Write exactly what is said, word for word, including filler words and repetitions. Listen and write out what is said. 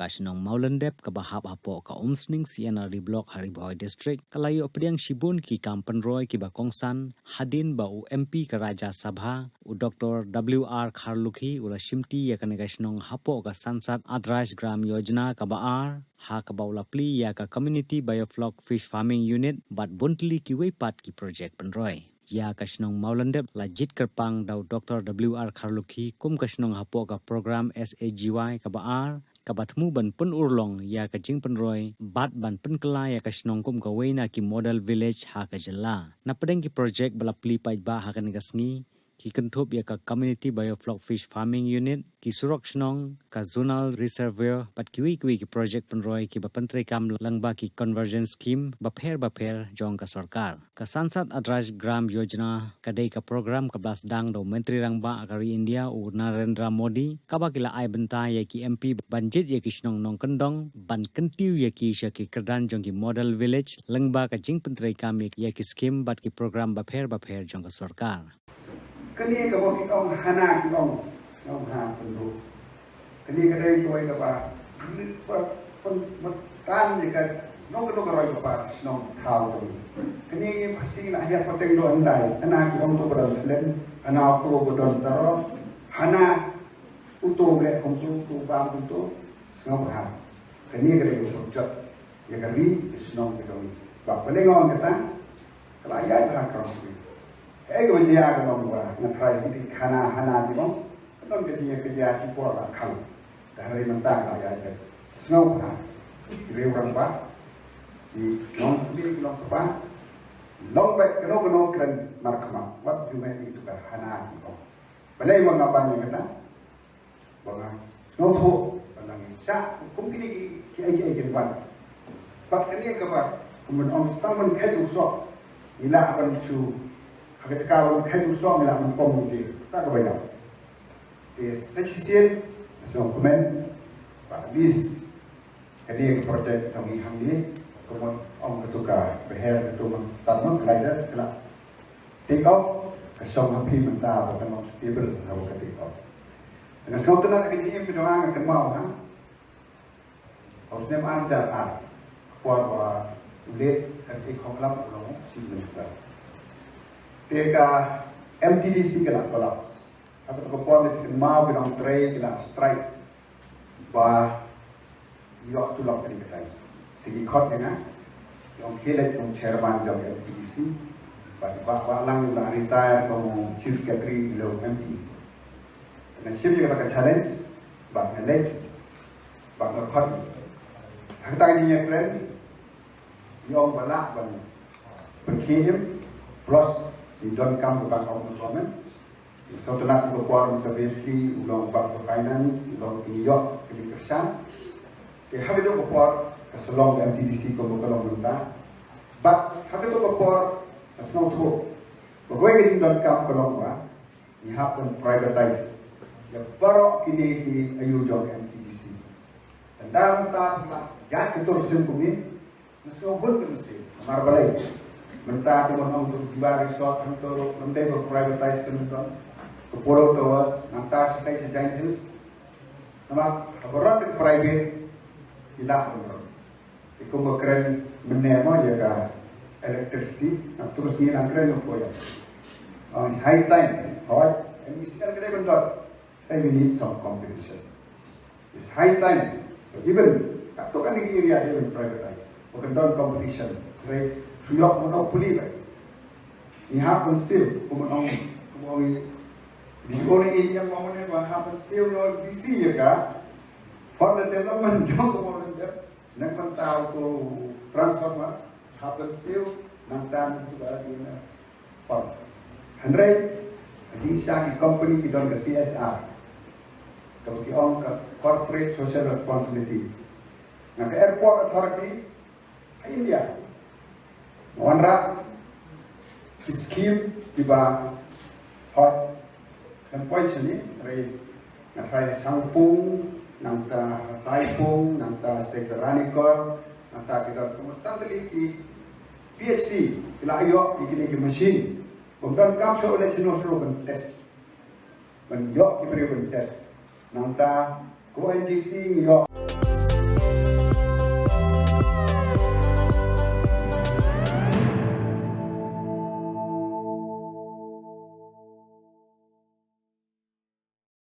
Ka shnong Mawlyndep kaba hap hapoh ka Umsning C&RD Block ha Ri Bhoi District ka la ïoh pdiang shibun ki kam pynroi kiba kongsan hadien ba u M P ka Rajya Sabha u Doctor W R Kharlukhi u la shimti ïa kane ka shnong hapoh ka Sansad Adarsh Gram Yojana kaba ar, ha kaba u la plie ïa ka Community Biofloc Fish Farming Unit bad bun tylli kiwei pat ki projek pynroi. Ïa ka shnong Mawlyndep la jied kyrpang da u Doctor W R Kharlukhi kum ka shnong hapoh ka program S A G Y kaba ar, kaba thmu ban pynurlong ïa ka jingpynroi bad ban pynkylla ïa ka shnong kum kawei na ki model village ha ka jylla. Na pdeng ki projek ba la plie paidbah ha kane ka sngi, ki kynthup ïa ka Community Biofloc Fish Farming Unit, ki surok shnong, ka Zonal Reservoir bad kiwei kiwei ki projek pynroi kiba pyntreikam lyngba ki convergence scheme bapher bapher jong ka sorkar. Ka Sansad Adarsh Gram Yojana ka dei ka program kaba la sdang da u Myntri Rangbah ka ri India u Narendra Modi, kaba ki la ai bynta ïa ki M P ban jied ïa ki shnong nongkyndong ban kyntiew ïa ki sha ki kyrdan jong ki model village lyngba ka jingpyntreikam ïa ki scheme bad ki program bapher bapher jong ka sorkar. Kane kaba ki ong hana ki ong, sngewbha pynduh. Kane ka dei kawei kaba pyn-, pyn-, pynmynta ïa ka nongkyndong ka roi kaba shnong thaw to. Kane pasi la ïa pateng doh hyndai, hana ki ong to ba don thlem, hana to ba don taro, hana uto leh kumto, uto bam kumto, sngewbha. Kane ka dei ka jot ïa ka ri ka shnong ka jong ngi. Ba pynlong kata ka la ïaid bha ka shnong. Hei ka ban ïa ka long ba nga tharai ki hana hana ki long. Ka long ka jingïa ka jia ki por la khang. Te hynrei mynta ka la ïaid bha. Sngewbha ki riew rangbah, ki nongkmie ki nongkpa, long bad kano kano kren markhmat wat ju mih ïa kito ka hana ki long. Balei ba nga ban ïa kata? Ba nga sngewthuh ba nga shah kum kine ki, ki ai ki ai kin wan. Bad kane kaba kum ban ong tang ban kheit u soh ngi lah ban shu, ha kata ka ban kheit u soh ngi lah ban pom u dieng. Kata kaba ïap. Te sa shisien sngewkmen ba at least kane ka project jong ngi hangne, kumno ong katu ka beher katu man tan man glider ka la take off, ka shong ha phi mynta ba kan long stable haba ka take off. Nga sngewtynnat ka jingim ka jong nga, nga kynmaw ha u snem ar hajar ar, ka por ba u late F A Khonglam u long Chief Minister. Te ka M T D C ka la collapse. Ha katu ka por leh ki kynmaw ki nongtrei ki la strike ba ïoh tulop kane ka time. Te ki khot ïa nga, ki ong khie leit kum chairman jong M T D C. Bad Bah Wahlang u la retire kum u chief secretary jong M P. Nga shim ïa kata ka challenge bad nga leit bad nga khot. Ha kata ka jingïakren ki ong ba lah ban pynkhie im, plus ngi donkam ka bank of employment. Sngewtynnat ka por Mister Wesley u long bad ka finance, u long, ngi ïoh ka jingkyrshan. Te ha kajuh ka por ka sa long ka M T D C kumba ka long mynta. Bad ha kajuh ka por nga sngewthuh ba kawei ka jingdonkam ka long ba ngi hap ban privatize ïa baroh kine ki aïu jong ka M T D C. Tang da mynta phi lah ïaid ka tur sien kumne, nga sngewhun ka mynsiem. Namar balei? Mynta te ban ong ka Jiwa Resort hangto ruh ym dei ba privatize ka mynta. Ka Polo Towers, nangta shatai sha Jaintia Hills. Namar haba run da ka private ki lah ban run. Te kumba kren mynne mo ïa ka electricity, nangta ruh ngi nang kren ïa u poi. Ong it's high time. Hooid, M E C L ka dei ban don. Hey, we need some competition. It's high time. Even katto katne ki area dei ban privatize. Ba kan don competition. Hynrei shu ïoh monopoly ba ngi hap ban seal, kumba ong, kumba ong, the only area ba ngi hap ban seal, ngi hap ban seal ïa ka for the development jong ka Mawlyndep. Nang ban tau tu transformer, hap ban seal, nang tan tu ba di na. Hynrei ka jingshisha ki company ki don ka C S R, kaba ki ong ka corporate social responsibility. Na ka airport authority ha India, nga wanrah ki scheme kiba hot, nang poi shane, hynrei nga tharai ha Shangpung, nangta ha Saipung, nangta sha Ranikor, nangta ki don kumba san tylli ki P H C ki la ïoh ïa kine ki machine. Bym donkam shuh leit shano shano ban test, ban ïoh ki briew ban test. Nangta ka O N G C ngi ïoh